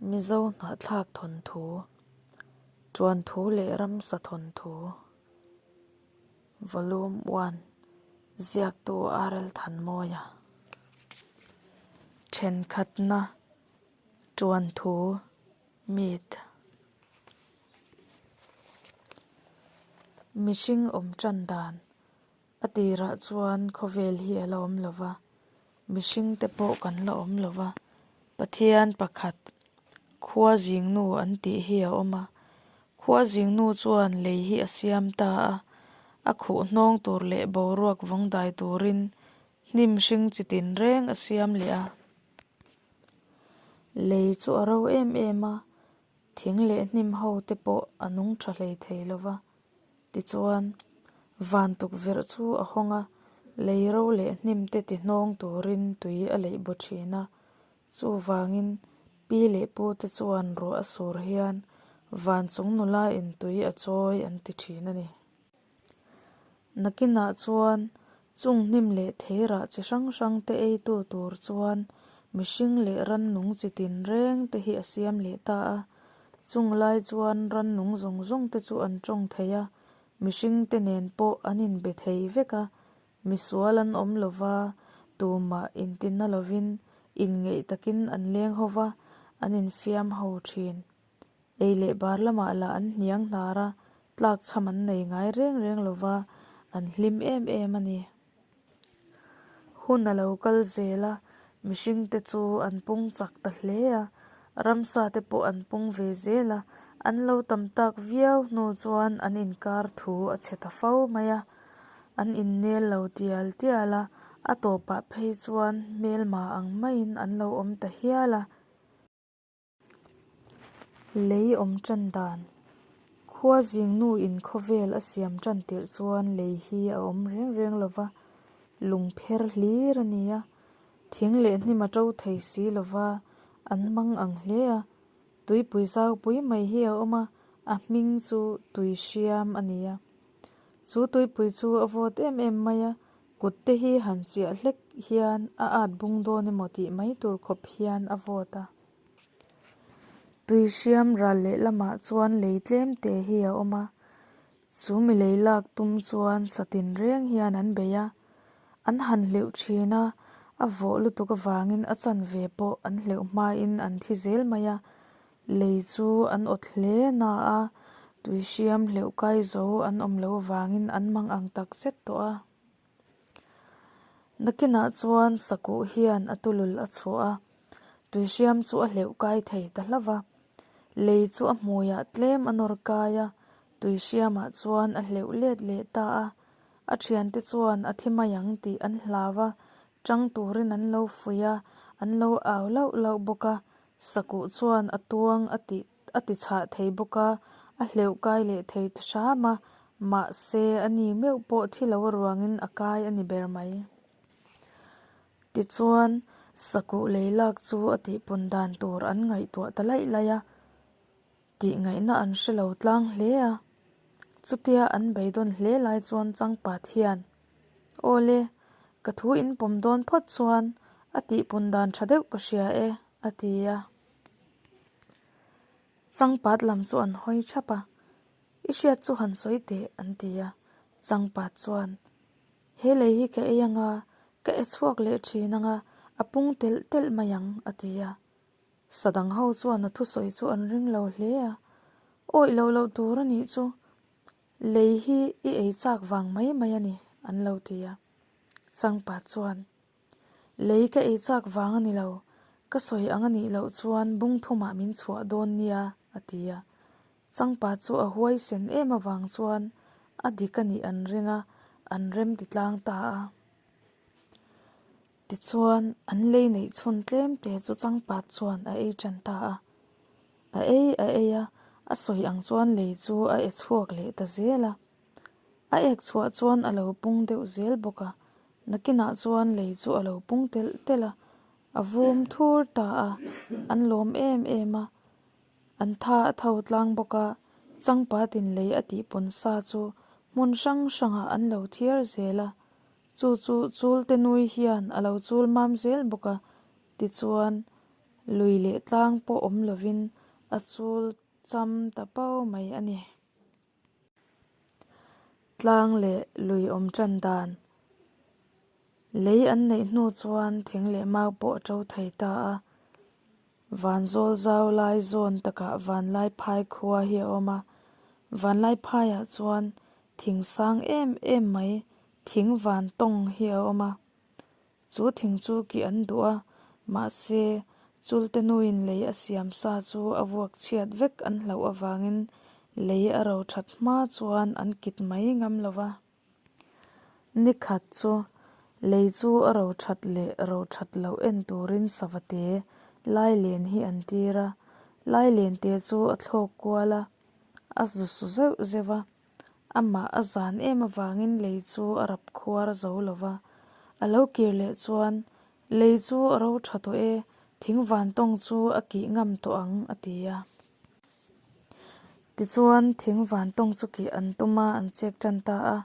Mizo hnahthlak thawnthu, Tuanthu leh Ramsa thawnthu, Volume One, Ziaktu RL Thanmawia. Thenkhatna, Tuanthu, Myth. Mihring awm tan dan A tirah chuan khawvel hi a la awm lo va, mihring te pawh kan la awm lo va, Pathian pakhat khua zingnu an tih hi a awm a, khua zingnu chuan lei hi a siam ta a, a khuh hnawng tur leh boruak vawng dai turin hnim hring chi tin reng a siam leh a. Lei chu a ro em em a, thing leh hnim ho te pawh a nung tha hlei thei lo va. Tichuan, van tukverh chu a hawng a, lei ro leh hnim te ti hnawng turin tui a leih baw thin a. Chuvangin, pi leh pu te chuan ruah a sur hian van chung nula in tui a chawi an ti thin a ni. Nakinah chuan chung hnim leh theirah chi hrang hrang te eitu tur chuan mihring leh rannung chi tinreng te hi a siam leh ta a. Chung lai chuan rannung zawng zawng te chu an tawng thei a, mihring te nen pawh an inbe thei vek a, misual an awm lo va, tumah intina lovin inngeih takin an leng ho va, an infiam ho thin. Ei leh bar lamah lah an hniang hnar a, tlak chham an nei ngai reng reng lo va, an hlim em em a ni. Hun a lo kal zel a, mihring te chu an pung chak ta hle a, ramsa te pawh an pung ve zel a, an lo tam tak viau hnu chuan an inkar thu a chhe ta fo mai a, an innel lo tial tial a, a tawpah phei chuan hmelma ang maiin an lo awm ta hial a. Lei awm tan dan. Khua zingnu in khawvel a siam tan tirh chuan lei hi a awm reng reng lo va, lung pher hlir a ni a, thing leh hnim a to thei si lo va, an mang ang hle a. Tuipui zaupui mai hi a awm a, a hming chu Tuihriam a ni a. Chu tuipui chu a vawt em em mai a, kut te hi han chiah hlek hian a at bung dawn emaw tih mai tur khawp hian a vawt a. Tui hriam ral leh lamah chuan lei tlem te hi a awm a, chu mi lei lak tum chuan satin reng hian an bei a, an han hleuh thin a, a vawh lutuk avangin a chanve pawh an hleuh hmain an thi zel mai a, lei chu an awt hle na a, tui hriam hleuh kai zo an awm loh avangin an mang ang tak zet tawh a. Nakinah chuan sakuh hian a tulul a chhuah a, tuihriam chu a hleuh kai thei ta hlauh va. Lei chu a hmuiah tlem a nawr kai a, tuihriamah chuan a hleuh let leh ta a. A thiante chuan a thi mai ang tih an hlau a, tang turin an lo fuih a, an lo au lauh lauh bawk a. Sakuh chuan a tuang a tih a ti chhah thei bawk a, a hleuh kai leh thei ta hram a, mahse a ni meuh pawh thi lo ruangin a kai a ni ber mai. Tichuan, sakuh lei lak chu a tihpun dan tur an ngaihtuah ta laih laih a, tih ngaihna an hre lo tlang hle a. Chutia an beidawn hle lai chuan Changpat hian, Awle, ka thu in pawm dawn phawt chuan a tihpun dan tha deuh ka hria e, a ti a. Changpat lam chu an hawi thap a, I hriat chu han sawi teh an ti a, Changpat chuan, He lei hi ka ei anga, ka e chhuak leh thin anga, a pung telh telh mai ang a ti a. Sadang ho chuan a thusawi chu an ring lo hle a, Awih loh loh tur a nih chu, lei hi i ei chak vang mai mai a ni an lo ti a. Changpat chuan, Lei ka ei chak vang a ni lo, ka sawi ang a nih loh chuan bung thumah min chhuah dawn nia, a ti a. Changpa chu a huaisen em avang chuan a dik a nih an ring a, an rem ti tlang ta a. Tichuan, an lei neih chhun tlem te chu Changpa chuan a ei tan ta a. A ei a ei a, a sawi ang chuan lei chu a e chhuak leh ta zel a. A ek chhuah chuan a lo pung deuh zel bawk a, nakinah chuan lei chu a lo pung telh telh a, a vum thur ta a, an lawm em em a, an tha a tho tlang bawk a, changpatin lei a tih pawn sa chu hmun hrang hrangah an lo thiar zel a, chu chu chul te nui hian a lo chul mam zel bawk a, tichuan. Lui leh tlang pawh awm lovin a chul cham ta pau mai a ni. Tlang leh lui awm tan dan. Lei an neih hnu chuan thing leh mau pawh a to thei ta a. Vanzawl zau lai zawn takah Vanlaiphai khua hi a awm a. Vanlaiphaiah chuan thing sang em em mai thing van tawng hi a awm a. Chu thing chu kih an duh a, mahse chulte nuin lei a siam sa chu a vuak chhiat vek an hlauh avangin lei a ro that hma chuan an kit mai ngam lo va. Ni khat chu lei chu a ro that leh ro that loh en turin savate lailen hi an tir a, lailente chu a thlawk kual a, a zu su zeuh zeuh va. Amah a zan em avangin lei chu a rap khuar zo lo va, a lo kir leh chuan, Lei chu a ro tha tawh e, thing vantawng chu a kih ngam tawh ang, a ti a. Tichuan, thing vantawng chu kih an tum a, an chek tan ta a.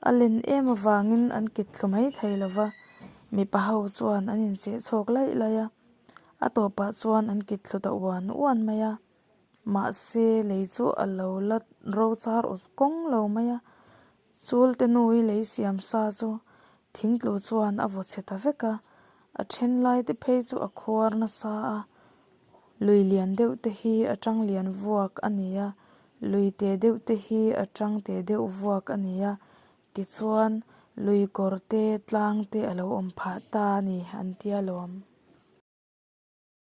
A len em avangin an kit thlu mai thei lo va, mipa ho chuan an incheh chhawk laih laih a, a tawpah chuan an kit thlu ta uan uan mai a. Mahse, lei chu a lo la ro char awt kawng lo mai a, chulte nui lei siam sa chu thingtlu chuan a vaw chhe ta vek a, a then lai te phei chu a khuar nasa a, lui lian deuh te hi a tang lian vuak a ni a, lui te deuh te hi a tang te deuh vuak a ni a, tichuan lui kawr te tlang te a lo awm phah ta a ni an tia lawm.